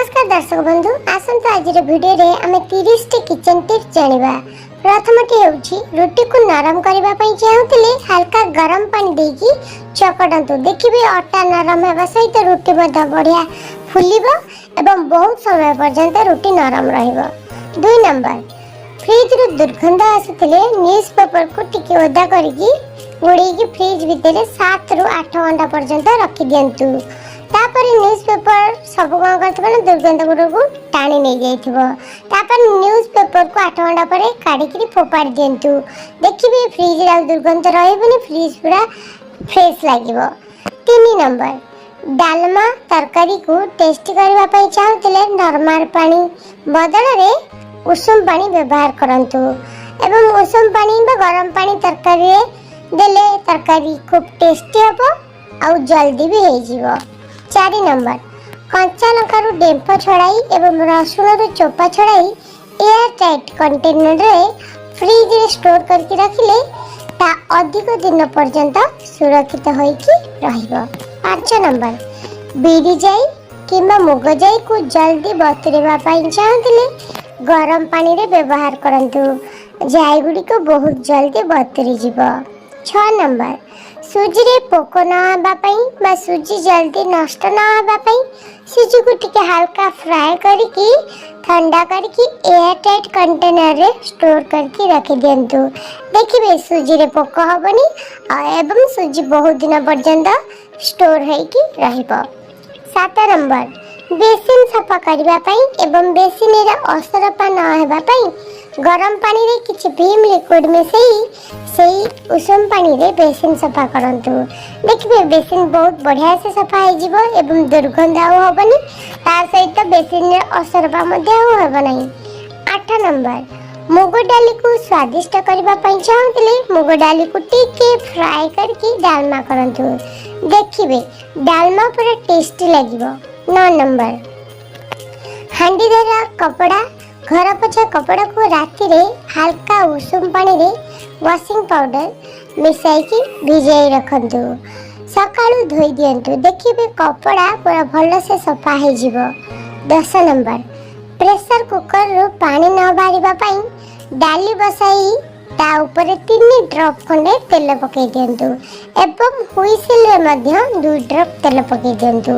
ନମସ୍କାର ଦର୍ଶକ ବନ୍ଧୁ, ଆସନ୍ତୁ ଆଜିର ଭିଡ଼ିଓରେ ଆମେ 30ଟି କିଚେନ୍ ଟିପ୍ସ ଜାଣିବା। ପ୍ରଥମଟି ହେଉଛି, ରୁଟିକୁ ନରମ କରିବା ପାଇଁ ଚାହୁଁଥିଲେ ହାଲକା ଗରମ ପାଣି ଦେଇକି ଚକଟନ୍ତୁ। ଦେଖିବେ, ଅଟା ନରମ ହେବା ସହିତ ରୁଟି ମଧ୍ୟ ବଢ଼ିଆ ଫୁଲିବ ଏବଂ ବହୁତ ସମୟ ପର୍ଯ୍ୟନ୍ତ ରୁଟି ନରମ ରହିବ। ଦୁଇ ନମ୍ବର, ଫ୍ରିଜରୁ ଦୁର୍ଗନ୍ଧ ଆସୁଥିଲେ ନ୍ୟୁଜ୍ ପେପରକୁ ଟିକେ ଓଦା କରିକି ଗୁଡ଼େଇକି ଫ୍ରିଜ୍ ଭିତରେ 7ରୁ 8 ଘଣ୍ଟା ପର୍ଯ୍ୟନ୍ତ ରଖିଦିଅନ୍ତୁ। ତାପରେ ନ୍ୟୁଜ୍ ପେପର ସବୁ କ'ଣ କରିଥିବ ନା ଦୁର୍ଗନ୍ଧ ଗୁଡ଼ିକୁ ଟାଣି ନେଇଯାଇଥିବ। ତାପରେ ନ୍ୟୁଜ୍ ପେପରକୁ 8 ଘଣ୍ଟା ପରେ କାଢ଼ିକିରି ଫୋପାଡ଼ି ଦିଅନ୍ତୁ। ଦେଖିବେ, ଫ୍ରିଜରେ ଆଉ ଦୁର୍ଗନ୍ଧ ରହିବନି, ଫ୍ରିଜ୍ ପୁରା ଫ୍ରେଶ୍ ଲାଗିବ। ତିନି ନମ୍ବର, ଡାଲମା ତରକାରୀକୁ ଟେଷ୍ଟି କରିବା ପାଇଁ ଚାହୁଁଥିଲେ ନର୍ମାଲ ପାଣି ବଦଳରେ ଉଷୁମ ପାଣି ବ୍ୟବହାର କରନ୍ତୁ ଏବଂ ଉଷୁମ ପାଣି ବା ଗରମ ପାଣି ତରକାରୀରେ ଦେଲେ ତରକାରୀ ଖୁବ୍ ଟେଷ୍ଟି ହେବ ଆଉ ଜଲ୍ଦି ବି ହେଇଯିବ। ଚାରି ନମ୍ବର, କଞ୍ଚା ଲଙ୍କାରୁ ଡେମ୍ଫ ଛଡ଼ାଇ ଏବଂ ରସୁଣରୁ ଚୋପା ଛଡ଼ାଇ ଏୟାର ଟାଇଟ୍ କଣ୍ଟେନରରେ ଫ୍ରିଜରେ ଷ୍ଟୋର କରିକି ରଖିଲେ ତା ଅଧିକ ଦିନ ପର୍ଯ୍ୟନ୍ତ ସୁରକ୍ଷିତ ହୋଇକି ରହିବ। ପାଞ୍ଚ ନମ୍ବର, ବିରି ଜାଇ କିମ୍ବା ମୁଗ ଜାଇକୁ ଜଲ୍ଦି ବତୁରିବା ପାଇଁ ଚାହୁଁଥିଲେ ଗରମ ପାଣିରେ ବ୍ୟବହାର କରନ୍ତୁ। ଜାଇ ଗୁଡ଼ିକ ବହୁତ ଜଲ୍ଦି ବତୁରିଯିବ। ଛଅ ନମ୍ବର, ସୁଜିରେ ପୋକ ନ ହେବା ପାଇଁ ବା ସୁଜି ଜଲ୍ଦି ନଷ୍ଟ ନ ହେବା ପାଇଁ ସୁଜିକୁ ଟିକେ ହାଲକା ଫ୍ରାଏ କରିକି, ଥଣ୍ଡା କରିକି ଏୟାର ଟାଇଟ୍ କଣ୍ଟେନରରେ ଷ୍ଟୋର କରିକି ରଖିଦିଅନ୍ତୁ। ଦେଖିବେ, ସୁଜିରେ ପୋକ ହେବନି ଆଉ ଏବଂ ସୁଜି ବହୁତ ଦିନ ପର୍ଯ୍ୟନ୍ତ ଷ୍ଟୋର ହେଇକି ରହିବ। ସାତ ନମ୍ବର, ବେସିନ୍ ସଫା କରିବା ପାଇଁ ଏବଂ ବେସିନରେ ଅସରପା ନ ହେବା ପାଇଁ ଗରମ ପାଣିରେ କିଛି ଭିମ୍ ଲିକ୍ୱିଡ଼ ମିଶାଇ ସେଇ ଉଷୁମ ପାଣିରେ ବେସିନ୍ ସଫା କରନ୍ତୁ। ଦେଖିବେ, ବେସିନ୍ ବହୁତ ବଢ଼ିଆ ସେ ସଫା ହେଇଯିବ ଏବଂ ଦୁର୍ଗନ୍ଧ ଆଉ ହେବନି, ତା ସହିତ ବେସିନରେ ଅସରପା ମଧ୍ୟ ଆଉ ହେବ ନାହିଁ। ଆଠ ନମ୍ବର, ମୁଗ ଡାଲିକୁ ସ୍ୱାଦିଷ୍ଟ କରିବା ପାଇଁ ଚାହୁଁଥିଲେ ମୁଗ ଡାଲିକୁ ଟିକେ ଫ୍ରାଏ କରିକି ଡାଲମା କରନ୍ତୁ। ଦେଖିବେ, ଡାଲମା ପୁରା ଟେଷ୍ଟି ଲାଗିବ। ନଅ ନମ୍ବର, ହାଣ୍ଡି ଧରା କପଡ଼ା, ଘର ପୋଛା କପଡ଼ାକୁ ରାତିରେ ହାଲକା ଉଷୁମ ପାଣିରେ ୱାସିଂ ପାଉଡ଼ର ମିଶାଇକି ଭିଜାଇ ରଖନ୍ତୁ। ସକାଳୁ ଧୋଇ ଦିଅନ୍ତୁ। ଦେଖିବେ, କପଡ଼ା ପୁରା ଭଲସେ ସଫା ହେଇଯିବ। 10 ନମ୍ବର, ପ୍ରେସର କୁକରରୁ ପାଣି ନ ବାହାରିବା ପାଇଁ ଡାଲି ବସାଇ ତା ଉପରେ 3 ଡ୍ରପ୍ ଖଣ୍ଡେ ତେଲ ପକାଇ ଦିଅନ୍ତୁ ଏବଂ ହୁଇସିଲରେ ମଧ୍ୟ 2 ଡ୍ରପ୍ ତେଲ ପକାଇ ଦିଅନ୍ତୁ।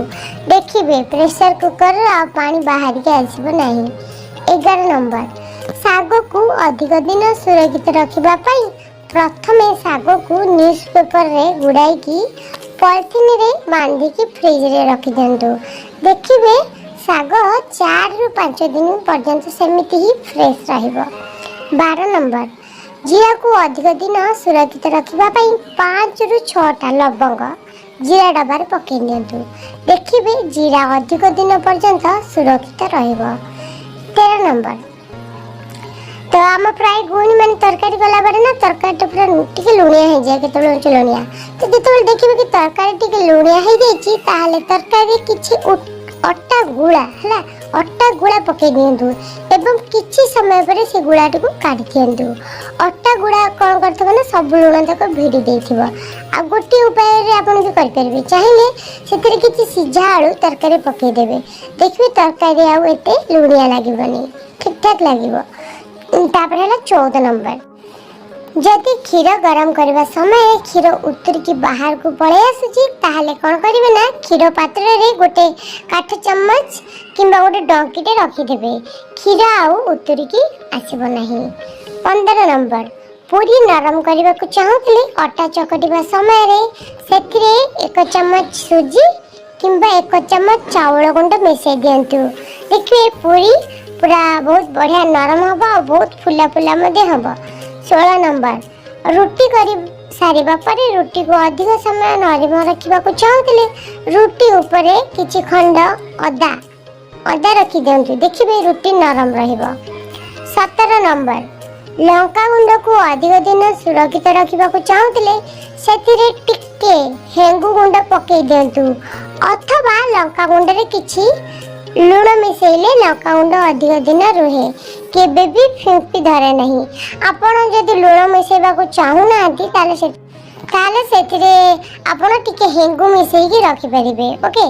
ଦେଖିବେ, ପ୍ରେସର କୁକରରୁ ଆଉ ପାଣି ବାହାରିକି ଆସିବ ନାହିଁ। 11 ନମ୍ବର, ଶାଗକୁ ଅଧିକ ଦିନ ସୁରକ୍ଷିତ ରଖିବା ପାଇଁ ପ୍ରଥମେ ଶାଗକୁ ନ୍ୟୁଜ୍ ପେପରରେ ଗୁଡ଼ାଇକି ପଲିଥିନରେ ବାନ୍ଧିକି ଫ୍ରିଜରେ ରଖିଦିଅନ୍ତୁ। ଦେଖିବେ, ଶାଗ 4ରୁ 5 ଦିନ ପର୍ଯ୍ୟନ୍ତ ସେମିତି ହିଁ ଫ୍ରେଶ୍ ରହିବ। 12 ନମ୍ବର, ଜିରାକୁ ଅଧିକ ଦିନ ସୁରକ୍ଷିତ ରଖିବା ପାଇଁ 5ରୁ 6ଟା ଲବଙ୍ଗ ଜିରା ଡବାରେ ପକାଇ ଦିଅନ୍ତୁ। ଦେଖିବେ, ଜିରା ଅଧିକ ଦିନ ପର୍ଯ୍ୟନ୍ତ ସୁରକ୍ଷିତ ରହିବ। 13 ନମ୍ବର, ତ ଆମ ପ୍ରାୟ ଗୃହିଣୀମାନେ ତରକାରୀ କଲାପରେ ନା ତରକାରୀଟା ପୁରା ଟିକେ ଲୁଣିଆ ହେଇଯାଏ, କେତେବେଳେ ହେଉଛି ଲୁଣିଆ। ତ ଯେତେବେଳେ ଦେଖିବେ କି ତରକାରୀ ଟିକେ ଲୁଣିଆ ହେଇଯାଇଛି, ତାହେଲେ ତରକାରୀରେ କିଛି ଅଟା ଗୁଳା ହେଲା, ଅଟା ଗୁଳା ପକାଇ ଦିଅନ୍ତୁ ଏବଂ କିଛି ସମୟ ପରେ ସେ ଗୁଳାଟିକୁ କାଢ଼ି ଦିଅନ୍ତୁ। ଅଟା ଗୁଳା କ'ଣ କରିଥିବ ନା ସବୁ ଲୁଣ ତାକୁ ଭିଡ଼ି ଦେଇଥିବ। ଆଉ ଗୋଟିଏ ଉପାୟରେ ଆପଣ ବି କରିପାରିବେ, ଚାହିଁଲେ ସେଥିରେ କିଛି ସିଝା ଆଳୁ ତରକାରୀ ପକାଇଦେବେ। ଦେଖିବେ, ତରକାରୀ ଆଉ ଏତେ ଲୁଣିଆ ଲାଗିବନି, ଠିକ୍ ଠାକ୍ ଲାଗିବ। ତାପରେ ହେଲା 14 ନମ୍ବର, ଯଦି କ୍ଷୀର ଗରମ କରିବା ସମୟରେ କ୍ଷୀର ଉତୁରିକି ବାହାରକୁ ପଳେଇ ଆସୁଛି, ତାହେଲେ କ'ଣ କରିବେ ନା କ୍ଷୀର ପାତ୍ରରେ ଗୋଟେ କାଠ ଚାମଚ କିମ୍ବା ଗୋଟେ ଡଙ୍କିଟେ ରଖିଦେବେ। କ୍ଷୀର ଆଉ ଉତୁରିକି ଆସିବ ନାହିଁ। 15 ନମ୍ବର, ପୁରୀ ନରମ କରିବାକୁ ଚାହୁଁଥିଲେ ଅଟା ଚକଟିବା ସମୟରେ ସେଥିରେ 1 ଚାମଚ ସୁଜି କିମ୍ବା 1 ଚାମଚ ଚାଉଳ ଗୁଣ୍ଡ ମିଶାଇ ଦିଅନ୍ତୁ। ଦେଖିବେ, ପୁରୀ ପୁରା ବହୁତ ବଢ଼ିଆ ନରମ ହେବ ଆଉ ବହୁତ ଫୁଲା ଫୁଲା ମଧ୍ୟ ହେବ। 16 ନମ୍ବର, ରୁଟି କରି ସାରିବା ପରେ ରୁଟିକୁ ଅଧିକ ସମୟ ନରମ ରଖିବାକୁ ଚାହୁଁଥିଲେ ରୁଟି ଉପରେ କିଛି ଖଣ୍ଡ ଅଦା ଅଦା ରଖିଦିଅନ୍ତୁ। ଦେଖିବେ, ରୁଟି ନରମ ରହିବ। 17 ନମ୍ବର, ଲଙ୍କା ଗୁଣ୍ଡକୁ ଅଧିକ ଦିନ ସୁରକ୍ଷିତ ରଖିବାକୁ ଚାହୁଁଥିଲେ ସେଥିରେ ଟିକେ ହେଙ୍ଗୁ ଗୁଣ୍ଡ ପକାଇ ଦିଅନ୍ତୁ ଅଥବା ଲଙ୍କା ଗୁଣ୍ଡରେ କିଛି ଲୁଣ ମିଶାଇଲେ ଲଙ୍କା ଗୁଣ୍ଡ ଅଧିକ ଦିନ ରୁହେ, କେବେ ବି ଫିମ୍ପି ଧରେ ନାହିଁ। ଆପଣ ଯଦି ଲୁଣ ମିଶାଇବାକୁ ଚାହୁଁନାହାନ୍ତି, ତାହେଲେ ସେଥିରେ ଆପଣ ଟିକେ ହେଙ୍ଗୁ ମିଶାଇକି ରଖିପାରିବେ। ଓକେ,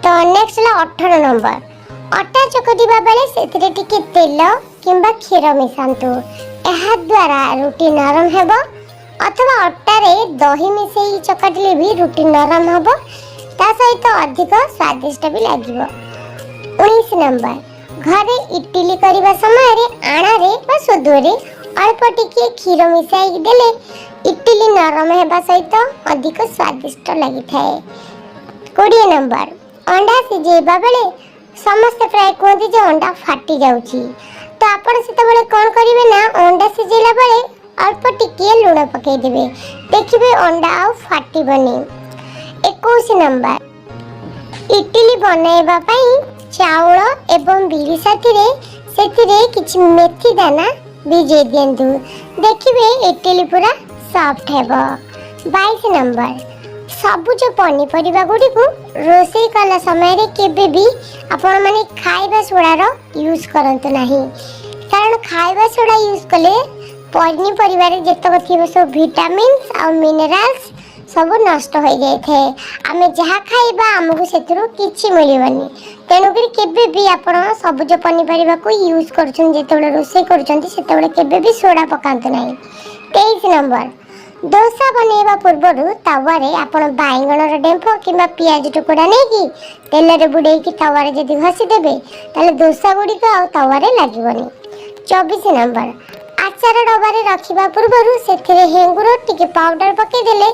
ତ ନେକ୍ସଟ ହେଲା 18 ନମ୍ବର। ଅଟା ଚକଟିବା ବେଳେ ସେଥିରେ ଟିକେ ତେଲ କିମ୍ବା କ୍ଷୀର ମିଶାନ୍ତୁ। ଏହାଦ୍ୱାରା ରୁଟି ନରମ ହେବ। ଅଥବା ଅଟାରେ ଦହି ମିଶାଇ ଚକଟିଲେ ବି ରୁଟି ନରମ ହେବ, ତା ସହିତ ଅଧିକ ସ୍ୱାଦିଷ୍ଟ ବି ଲାଗିବ। 19 ନମ୍ବର, ଘରେ ଇଟିଲି କରିବା ସମୟରେ ଆଣରେ ବା ସୋଦୁଅରେ ଅଳ୍ପ ଟିକିଏ କ୍ଷୀର ମିଶାଇ ଦେଲେ ଇଟିଲି ନରମ ହେବା ସହିତ ଅଧିକ ସ୍ୱାଦିଷ୍ଟ ଲାଗିଥାଏ। 20 ନମ୍ବର, ଅଣ୍ଡା ସିଝେଇବା ବେଳେ ସମସ୍ତେ ପ୍ରାୟ କୁହନ୍ତି ଯେ ଅଣ୍ଡା ଫାଟି ଯାଉଛି। ତ ଆପଣ ସେତେବେଳେ କ'ଣ କରିବେ ନା, ଅଣ୍ଡା ସିଝେଇଲା ବେଳେ ଅଳ୍ପ ଟିକିଏ ଲୁଣ ପକାଇଦେବେ। ଦେଖିବେ ଅଣ୍ଡା ଆଉ ଫାଟିବନି। 21 ନମ୍ବର, ଇଟିଲି ବନାଇବା ପାଇଁ ଚାଉଳ ଏବଂ ବିରି ସାଥିରେ ସେଥିରେ କିଛି ମେଥି ଦାନା ଭିଜେଇ ଦିଅନ୍ତୁ। ଦେଖିବେ ଇଟିଲି ପୁରା ସଫ୍ଟ ହେବ। 22 ନମ୍ବର, ସବୁଜ ପନିପରିବା ଗୁଡ଼ିକୁ ରୋଷେଇ କଲା ସମୟରେ କେବେ ବି ଆପଣମାନେ ଖାଇବା ସୋଡ଼ାର ୟୁଜ୍ କରନ୍ତୁ ନାହିଁ। କାରଣ ଖାଇବା ସୋଡ଼ା ୟୁଜ୍ କଲେ ପନିପରିବାରେ ଯେତକ ଥିବ ସବୁ ଭିଟାମିନ୍ସ ଆଉ ମିନେରାଲ୍ସ ସବୁ ନଷ୍ଟ ହୋଇଯାଇଥାଏ। ଆମେ ଯାହା ଖାଇବା, ଆମକୁ ସେଥିରୁ କିଛି ମିଳିବନି। ତେଣୁକରି କେବେ ବି ଆପଣ ସବୁଜ ପନିପରିବାକୁ ୟୁଜ୍ କରୁଛନ୍ତି, ଯେତେବେଳେ ରୋଷେଇ କରୁଛନ୍ତି, ସେତେବେଳେ କେବେ ବି ସୋଡ଼ା ପକାନ୍ତୁ ନାହିଁ। 23 ନମ୍ବର, ଦୋସା ବନେଇବା ପୂର୍ବରୁ ତାୱାରେ ଆପଣ ବାଇଗଣର ଡେମ୍ଫ କିମ୍ବା ପିଆଜ ଟୁକୁଡ଼ା ନେଇକି ତେଲରେ ବୁଡ଼େଇକି ତାୱାରେ ଯଦି ଘଷିଦେବେ, ତାହେଲେ ଦୋସା ଗୁଡ଼ିକ ଆଉ ତାୱାରେ ଲାଗିବନି। 24 ନମ୍ବର, ଆଚାର ଡବାରେ ରଖିବା ପୂର୍ବରୁ ସେଥିରେ ହେଙ୍ଗୁର ଟିକେ ପାଉଡର ପକାଇଦେଲେ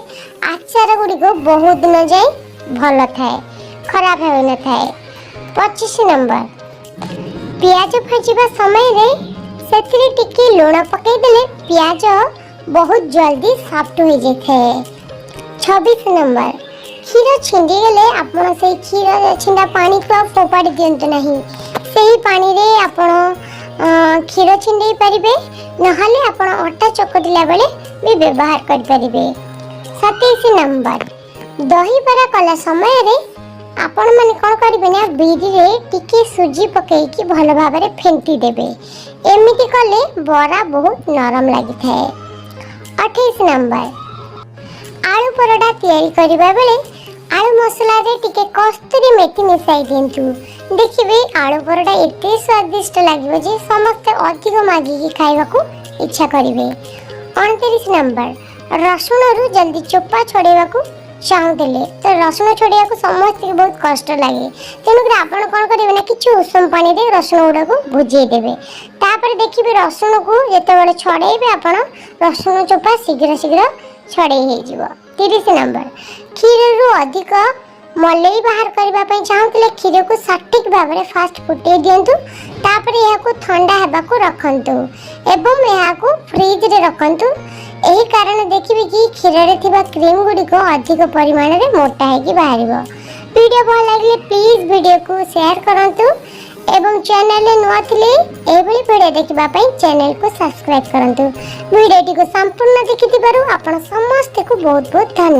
ଆଚାର ଗୁଡ଼ିକ ବହୁତ ଦିନ ଯାଏଁ ଭଲ ଥାଏ, ଖରାପ ହୋଇନଥାଏ। 25 ନମ୍ବର, ପିଆଜ ଭାଜିବା ସମୟରେ ସେଥିରେ ଟିକେ ଲୁଣ ପକାଇଦେଲେ ପିଆଜ ବହୁତ ଜଲ୍ଦି ସଫ୍ଟ ହୋଇଯାଇଥାଏ। 26 ନମ୍ବର, କ୍ଷୀର ଛିଣ୍ଡିଗଲେ ଆପଣ ସେଇ କ୍ଷୀର ଛିଣ୍ଡା ପାଣିକୁ ଆଉ ଫୋପାଡ଼ି ଦିଅନ୍ତୁ ନାହିଁ। ସେହି ପାଣିରେ ଆପଣ କ୍ଷୀର ଛିଣ୍ଡେଇ ପାରିବେ, ନହେଲେ ଆପଣ ଅଟା ଚକଟିଲା ବେଳେ ବି ବ୍ୟବହାର କରିପାରିବେ। 27 ନମ୍ବର, ଦହିବରା କଲା ସମୟରେ ଆପଣମାନେ କ'ଣ କରିବେ ନା, ବିରିରେ ଟିକେ ସୁଜି ପକାଇକି ଭଲ ଭାବରେ ଫେଣ୍ଟି ଦେବେ। ଏମିତି କଲେ ବରା ବହୁତ ନରମ ଲାଗିଥାଏ। 28 ନମ୍ବର, ଆଳୁ ପରଟା ତିଆରି କରିବା ବେଳେ ଆଳୁ ମସଲାରେ ଟିକେ କସ୍ତୁରୀ ମେଥି ମିଶାଇ ଦିଅନ୍ତୁ। ଦେଖିବେ ଆଳୁ ପରଟା ଏତେ ସ୍ୱାଦିଷ୍ଟ ଲାଗିବ ଯେ ସମସ୍ତେ ଅଧିକ ମାଗିକି ଖାଇବାକୁ ଇଚ୍ଛା କରିବେ। 29 ନମ୍ବର, ରସୁଣରୁ ଜଲ୍ଦି ଚୋପା ଛଡ଼େଇବାକୁ ଚାହୁଁଥିଲେ, ତ ରସୁଣ ଛଡ଼େଇବାକୁ ସମସ୍ତଙ୍କୁ ବହୁତ କଷ୍ଟ ଲାଗେ। ତେଣୁକରି ଆପଣ କ'ଣ କରିବେ ନା, କିଛି ଉଷୁମ ପାଣିରେ ରସୁଣ ଗୁଡ଼ାକୁ ଭିଜେଇ ଦେବେ। ତାପରେ ଦେଖିବେ ରସୁଣକୁ ଯେତେବେଳେ ଛଡ଼େଇବେ ଆପଣ, ରସୁଣ ଚୋପା ଶୀଘ୍ର ଶୀଘ୍ର ଛଡ଼େଇ ହେଇଯିବ। 30 ନମ୍ବର, କ୍ଷୀରରୁ ଅଧିକ ମଲେଇ ବାହାର କରିବା ପାଇଁ ଚାହୁଁଥିଲେ କ୍ଷୀରକୁ ସଠିକ୍ ଭାବରେ ଫାଷ୍ଟ ଫୁଟେଇ ଦିଅନ୍ତୁ। ତାପରେ ଏହାକୁ ଥଣ୍ଡା ହେବାକୁ ରଖନ୍ତୁ ଏବଂ ଏହାକୁ ଫ୍ରିଜରେ ରଖନ୍ତୁ। ଏହି କାରଣ ଦେଖିବେ କି କ୍ଷୀରରେ ଥିବା କ୍ରିମ୍ ଗୁଡ଼ିକ ଅଧିକ ପରିମାଣରେ ମୋଟା ହେଇକି ବାହାରିବ। ଭିଡ଼ିଓ ଭଲ ଲାଗିଲେ ପ୍ଲିଜ୍ ଭିଡ଼ିଓକୁ ସେୟାର କରନ୍ତୁ ଏବଂ ଚ୍ୟାନେଲରେ ନୂଆ ଥିଲେ ଏଭଳି ଭିଡ଼ିଓ ଦେଖିବା ପାଇଁ ଚ୍ୟାନେଲକୁ ସବସ୍କ୍ରାଇବ୍ କରନ୍ତୁ। ଭିଡ଼ିଓଟିକୁ ସମ୍ପୂର୍ଣ୍ଣ ଦେଖିଥିବାରୁ ଆପଣ ସମସ୍ତଙ୍କୁ ବହୁତ ବହୁତ ଧନ୍ୟବାଦ।